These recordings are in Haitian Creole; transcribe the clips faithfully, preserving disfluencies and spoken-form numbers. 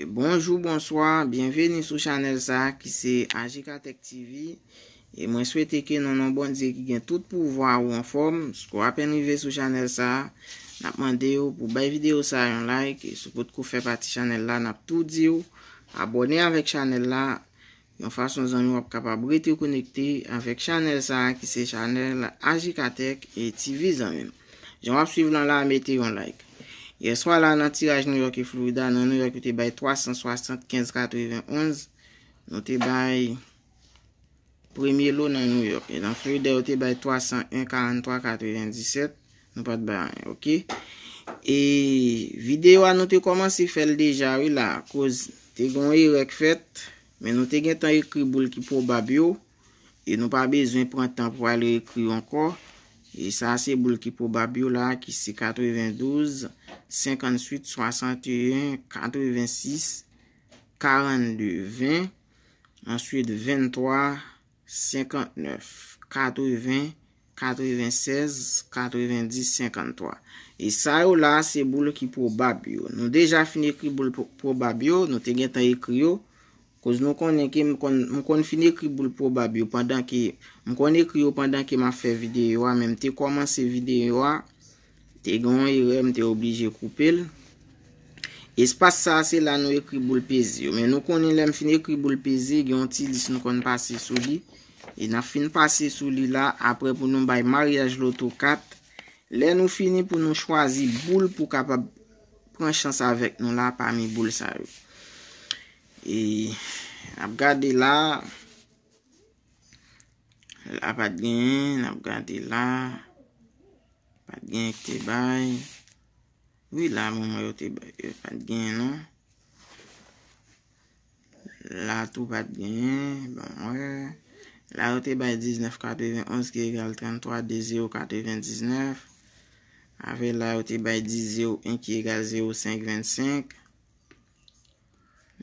Bonjou, bonswa, byenveni sou chanèl sa a ki se Ajikatèk T V. E mwen swete ke nan non Bondye ki gen tout pouvwa ou anfòm. Si w apèn rive sou chanèl sa a, n ap mande w pou bay videyo sa a yon like. E si w potko fè pati chanèl la, n ap tou di w abòne avèk chanèl la. Yon fason zanmi w ap kapab rete konekte avèk chanèl sa a ki se chanèl Ajikatèk e T V zanmi m. Jan w ap swiv lan la, mete yon like. Yèswa la nan tiraj New York e Florida, nan New York yo te bay twa san swasannkenz katrevenonz. Nou te bay premye lo nan New York. E nan Florida yo te bay twa san en karanntwa katrevendiset. Nou pa t bay anyen, oke? E videyo a nou te kòmanse fè l deja wi la, akoz te gen yon erè k fèt, men nou te gentan ekri boul ki pwobab yo. E nou pa bezwen pran tan pou al ekri yo ankò. E sa se boul ki pwobab yo la, ki se katrevendouz, senkantuit, swasanteyen, katrevensis, karannde, ven, answit venntwa, senkantnèf, katreven, katrevensèz, katrevendis, senkanntwa. E sa yo la, se boul ki pwobab yo. Nou deja fin ekri boul pwo-, pwobab yo, nou te gentan ekri yo. Koz nou konnen ke m konn, m konn fin ekri boul pwobab yo pandan ke, m konn ekri yo pandan ke m ap fè videyo a, men m te kòmanse videyo a, te gen yon erè, m te oblije koupe l. Espas sa a, se la nou ekri boul peze yo. Men nou konnen lè m fin ekri boul peze, gen yon ti lis nou konn pase sou li. E n ap fin pase sou li la, apre pou nou bay maryaj loto kat. Lè nou fini pou nou chwazi boul pou kapab pran chans avèk nou la pami boul sa yo. E n ap gade la, la pa t genyen, n ap gade la, pa t genyen ki te bay. Wi, la moman yo te bay, yo pa t genyen non. La tou pa t genyen, bon, wè. La yo te bay diznèf katrevenonz ki egal tranntwa, de zewo katrevendiznèf. Avè la yo te bay dis zewo en ki egal zewo senk vennsenk.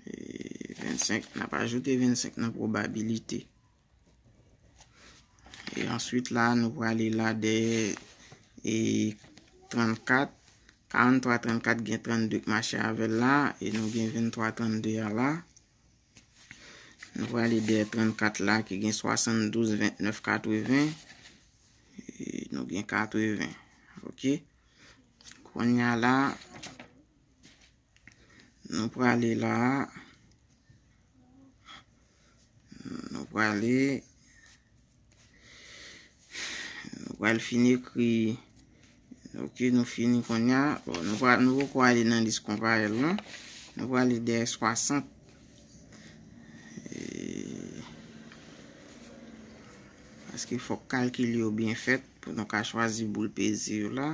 E vennsenk, n ap ajoute vennsenk nan pwobabilite. E answit la, nou prale la dèyè e trannkat. Karantwa, trannkat gen trannde k mache avè l la, e nou gen venntwa, trannde a la. Nou prale dèyè trannkat la ki gen swasanndouz, ventnèf, katreven. E nou gen katreven. Oke. Kounye a la, nou prale la. Nou prale, nou pral fin ekri. Oke, nou fini kounye a. Bon, nou pral, nou poko ale nan lis konparèl non. Nou prale dèyè swasant. E, paske fòk kalkil yo byen fèt pou nou ka chwazi boul peze yo la.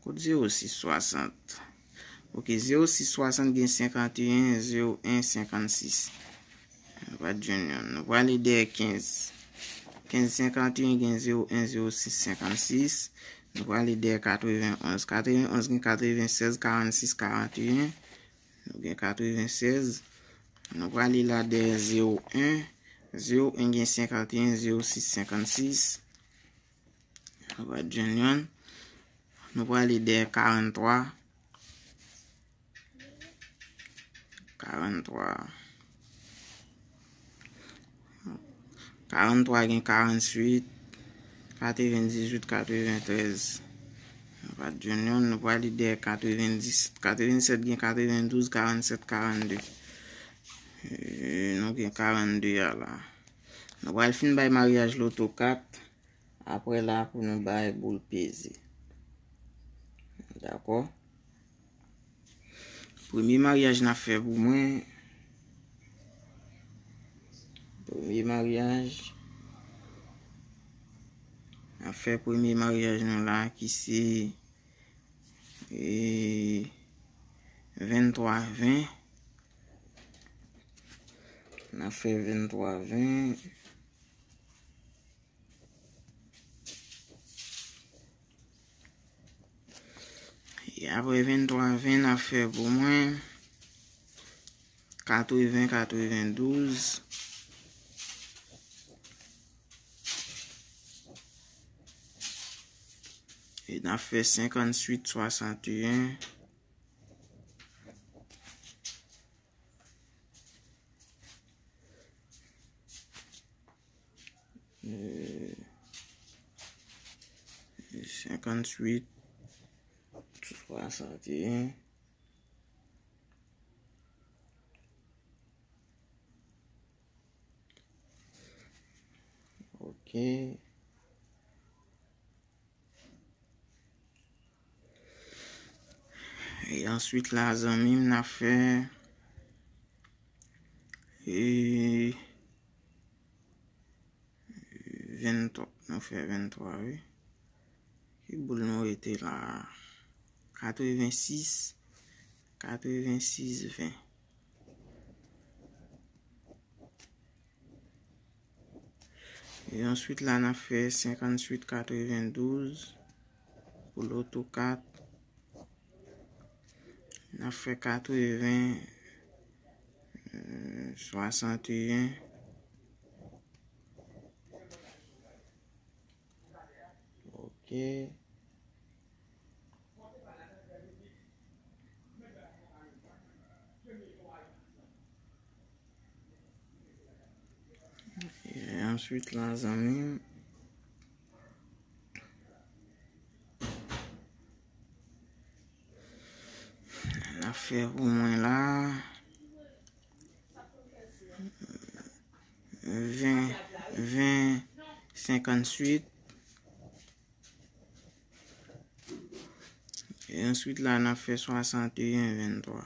Kot zewo sis swasant? Oke, zewo sis swasant gen senkanteyen, zewo en, senkannsis. Nou pa t jwenn youn. Nou prale dèyè kenz. Kenz senkanteyen gen zewo en, zewo sis, senkannsis. Nou prale dèyè katrevenonz. Katrevenonz gen katrevensèz, karannsis, karanteyen. Nou gen katrevensèz. Nou prale la dèyè zewo en. Zewo en gen senkanteyen, zewo sis, senkannsis. Nou pa t jwenn youn. Nou prale dèyè karantwa. Karantwa. Karantwa gen karannwit, katrevendizuit, katreventrèz. Nou pa t jwenn youn. Nou prale dèyè katrevendisèt. Katrevensèt gen katrevendouz, karannsèt, karannde. E, nou gen karannde a la. Nou pral fin bay maryaj loto kat. Apre la, pou nou bay boul peze. Dakò? Premye maryaj n ap fè pou mwen. Premye maryaj. N ap fè premye maryaj nou la ki se, e, venntwa ven. N ap fè venntwa ven. E apre venntwa ven, n ap fè pou mwen katreven katrevendouz. E n ap fè senkantuit swasanteyen. euh, cinquante-huit, soixante et un. Ok. E answit la, zanmi m, n ap fè, e, venntwa. Nou fè venntwa, wi. Ki boul nou rete la a? Katrevensis, katrevensis, ven. E answit la, n ap fè senkantuit katrevendouz pou loto kat. N ap fè katreven, euh, swasanteyen. Ok. E answit la, zanmi m, n ap fè pou mwen la. Ven, ven, senkantuit. E answit la, n ap fè swasanteyen venntwa.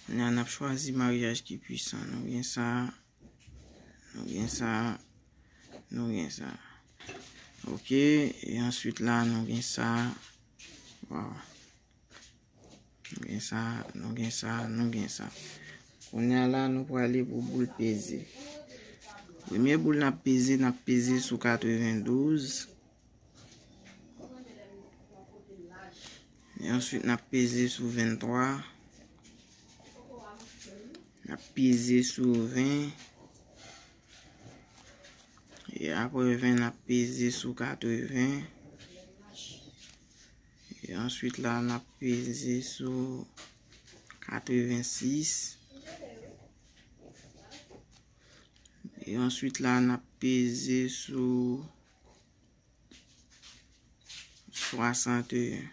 Kounye a, n ap chwazi maryaj ki pwisan. Nou gen sa, nou gen sa, nou gen sa. Ok, e answit la, nou gen sa. Waw. Nou gen sa, nou gen sa, nou gen sa. Kounye a la, nou prale pou boul peze. Premye boul n ap peze, n ap peze sou katrevendouz. E answit, n ap peze sou venntwa. N ap peze sou ven. E apre ven, n ap peze sou katreven. E answit la, n ap peze sou katrevensis. E answit la, n ap peze sou swasanteyen.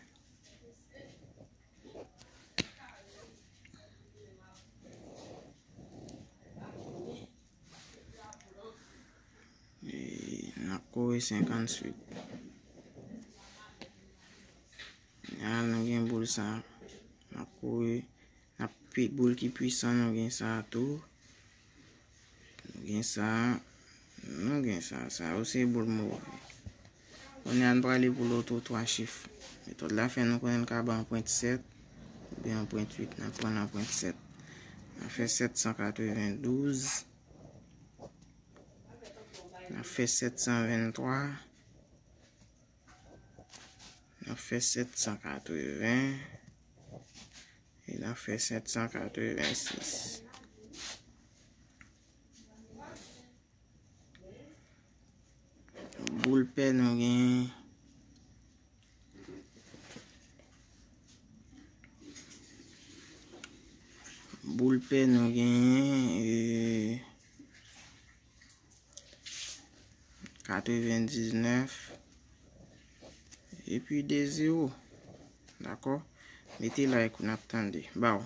E n ap kore senkantuit. A, nou gen boul sa. N ap kore, n ap pi, boul ki pwisan, nou gen sa tou. Nou gen sa, nou gen sa. Sa yo se boul move. Kounye a, n prale pou loto twa chif. Metòd la fè nou konnen l ka ba anprent sèt oubyen anprent uit. N ap pran anprent sèt. N ap fè sèt san katrevendouz. N ap fè sèt san venntwa. N ap fè sèt san katreven. E n ap fè sèt san katrevensis. Boul pè nou gen. Boul pè nou gen, e, katrevendiznèf. Epi de zewo. Dakò? Mete like pou n ap tande. Baw.